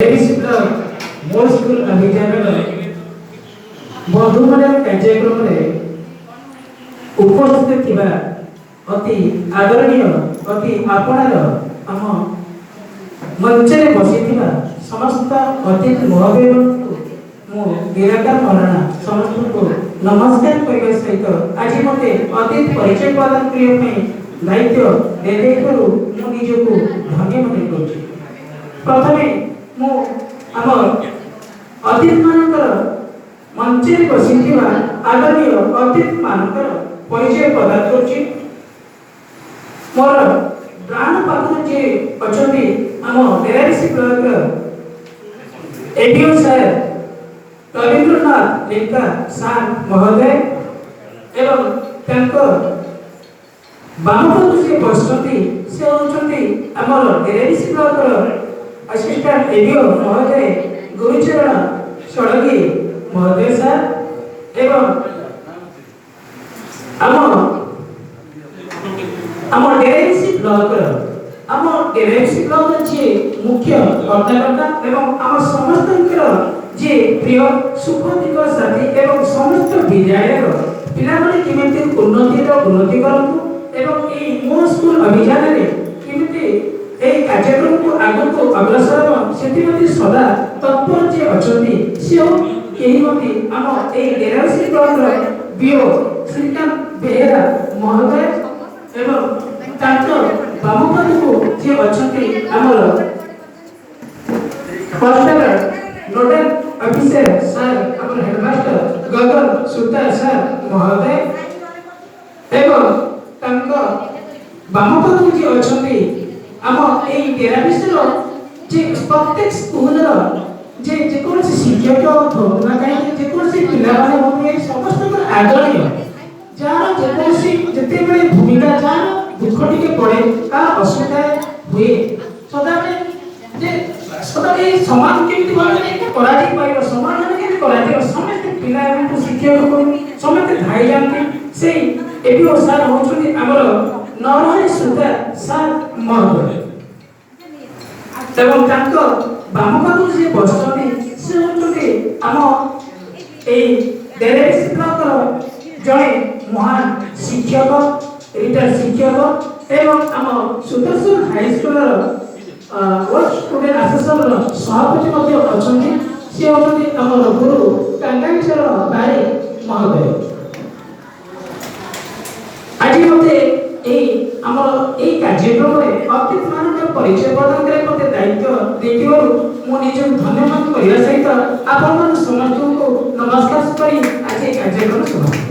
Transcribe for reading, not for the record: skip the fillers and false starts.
ଡେରାବିଶ ମୋ ସ୍କୁଲ ଅଭିଯାନର ବନ୍ଧୁମାନେ, କାର୍ଯ୍ୟକ୍ରମରେ ଉପସ୍ଥିତ ଥିବା ଅତି ଆଦରଣୀୟ, ଅତି ଆପଣାର ଆମ ମଞ୍ଚରେ ବସିଥିବା ସମସ୍ତ ଅତିଥି ମହୋଦୟଙ୍କୁ ମୁଁ ନିରାକାର ମହାରଣା ସମସ୍ତଙ୍କୁ ନମସ୍କାର କରିବା ସହିତ ଆଜି ମୋତେ ଅତିଥି ପରିଚୟ ପ୍ରଦାନ କରିବା ପାଇଁ ଦାୟିତ୍ୱ ଦିଆଯାଇଥିବାରୁ ମୁଁ ନିଜକୁ ଧନ୍ୟ ମନେ କରୁଛି। ପ୍ରଥମେ ମୁଁ ଆମ ଅତିଥିମାନଙ୍କର, ମଞ୍ଚରେ ବସିଥିବା ଆଦରଣୀୟ ଅତିଥିମାନଙ୍କର ପରିଚୟ ପ୍ରଦାନ କରୁଛି। ମୋର ଡାହାଣ ପାଖରେ ଯିଏ ଅଛନ୍ତି, ଆମ ଡେରାବିଶ ବ୍ଲକର ABO sir Rabindranath Lenka sir ମହୋଦୟ ଏବଂ ତାଙ୍କ ବାମ ପାଖକୁ ଯିଏ ବସିଛନ୍ତି, ସେ ହେଉଛନ୍ତି ଆମର ଡେରାବିଶ ବ୍ଲକର ଆସିଷ୍ଟାଣ୍ଟ ଏବିଓ ମହୋଦୟ ଗୁରୁଚରଣ ଷଡ଼ଙ୍ଗୀ ମହୋଦୟ ସାର୍ ଏବଂ ଆମ ଡେରାବିଶ ବ୍ଲକର ଯିଏ ମୁଖ୍ୟ କର୍ତ୍ତାକର୍ତ୍ତା ଏବଂ ଆମ ସମସ୍ତଙ୍କର ଯିଏ ପ୍ରିୟ ସୁଖ ଦୁଃଖ ସାଥୀ ଏବଂ ସମସ୍ତ ବିଦ୍ୟାଳୟର ପିଲାମାନେ କେମିତି ଉନ୍ନତିର ଉନ୍ନତି କରନ୍ତୁ ଏବଂ ଏଇ ମୋ ସ୍କୁଲ ଅଭିଯାନରେ କେମିତି ଏହି କାର୍ଯ୍ୟକ୍ରମକୁ ଆଗକୁ ଅଗ୍ରସର ହେବ, ସେଥିପ୍ରତି ସଦା ତତ୍ପର ଯିଏ ଅଛନ୍ତି, ସେ ଆଉ କେହି ନୁହନ୍ତି, ଆମ ଏଇ ଡେରାବିଶ ବ୍ଲକର ବିଓ ଶ୍ରୀକାନ୍ତ ବେହେରା ମହୋଦୟ ଏବଂ ତାଙ୍କ ବାମ ପାଖକୁ ଯିଏ ଅଛନ୍ତି, ଆମର କ୍ଲଷ୍ଟର ନୋଡାଲ ଅଫିସର ସାର୍, ଆମର ହେଡମାଷ୍ଟର ଗଗନ ସୁତା ସାର୍ ମହୋଦୟ ଏବଂ ତାଙ୍କ ବାମ ପାଖକୁ ଯିଏ ଅଛନ୍ତି, ଆମ ଏଇ ଡେରାବିଶର ଯେ ପ୍ରତ୍ୟେକ ସ୍କୁଲର ଯେ ଯେକୌଣସି ଶିକ୍ଷକ ହୁଅନ୍ତୁ ନା କାହିଁକି, ଯେକୌଣସି ପିଲାମାନେ ହୁଅନ୍ତୁ, ଏଇ ସମସ୍ତଙ୍କର ଆଦରଣୀୟ, ଯାହାର ଯେକୌଣସି ଯେତେବେଳେ ଭୂମିକା, ଯାହାର ଦୁଃଖ ଟିକେ ପଡ଼େ, କାହାର ଅସୁବିଧା ହୁଏ, ସଦାବେଳେ ଯେ ସଦାବେଳେ ଏଇ ସମାଜ କେମିତି ଭାବରେ କରାଯାଇ ପାରିବ, ସମାଧାନ କେମିତି କରାଯିବ, ସମସ୍ତେ ପିଲାମାନଙ୍କୁ, ଶିକ୍ଷକକୁ ସମସ୍ତେ ଧାଇ ଯାଆନ୍ତି, ସେଇ ଏବିଓ ସାର୍ ହେଉଛନ୍ତି ଆମର ନରହରି ସୁତା ସାର୍ ମହୋଦୟ। ଏବଂ ତାଙ୍କ ବାମ ପାଖକୁ ଯିଏ ବସିଛନ୍ତି, ସେ ହେଉଛନ୍ତି ଆମ ଏଇ ଡେରାବିଶ ବ୍ଲକର ଜଣେ ମହାନ ଶିକ୍ଷକ, ରିଟାୟାର୍ଡ ଶିକ୍ଷକ ଏବଂ ଆମ ସୁଦର୍ଶନ ହାଇସ୍କୁଲର ଓଲ୍ଡ ଷ୍ଟୁଡେଣ୍ଟ ଆସୋସିଏସନର ସଭାପତି ମଧ୍ୟ ଅଛନ୍ତି। ସେ ହେଉଛନ୍ତି ଆମର ଗୁରୁ କାଙ୍ଗାଳିଚରଣ ବାରିକ ମହୋଦୟ। ଆଜି ମୋତେ ଏଇ ଆମର ଏଇ କାର୍ଯ୍ୟକ୍ରମରେ ଅତିଥିମାନଙ୍କର ପରିଚୟ ପ୍ରଦାନ କରିବା ମୋତେ ଦାୟିତ୍ୱ ଦେଇଥିବାରୁ ମୁଁ ନିଜକୁ ଧନ୍ୟବାଦ କରିବା ସହିତ ଆପଣମାନଙ୍କୁ ସମସ୍ତଙ୍କୁ ନମସ୍କାର କରି ଆଜି ଏହି କାର୍ଯ୍ୟକ୍ରମ ସମାପ୍ତ।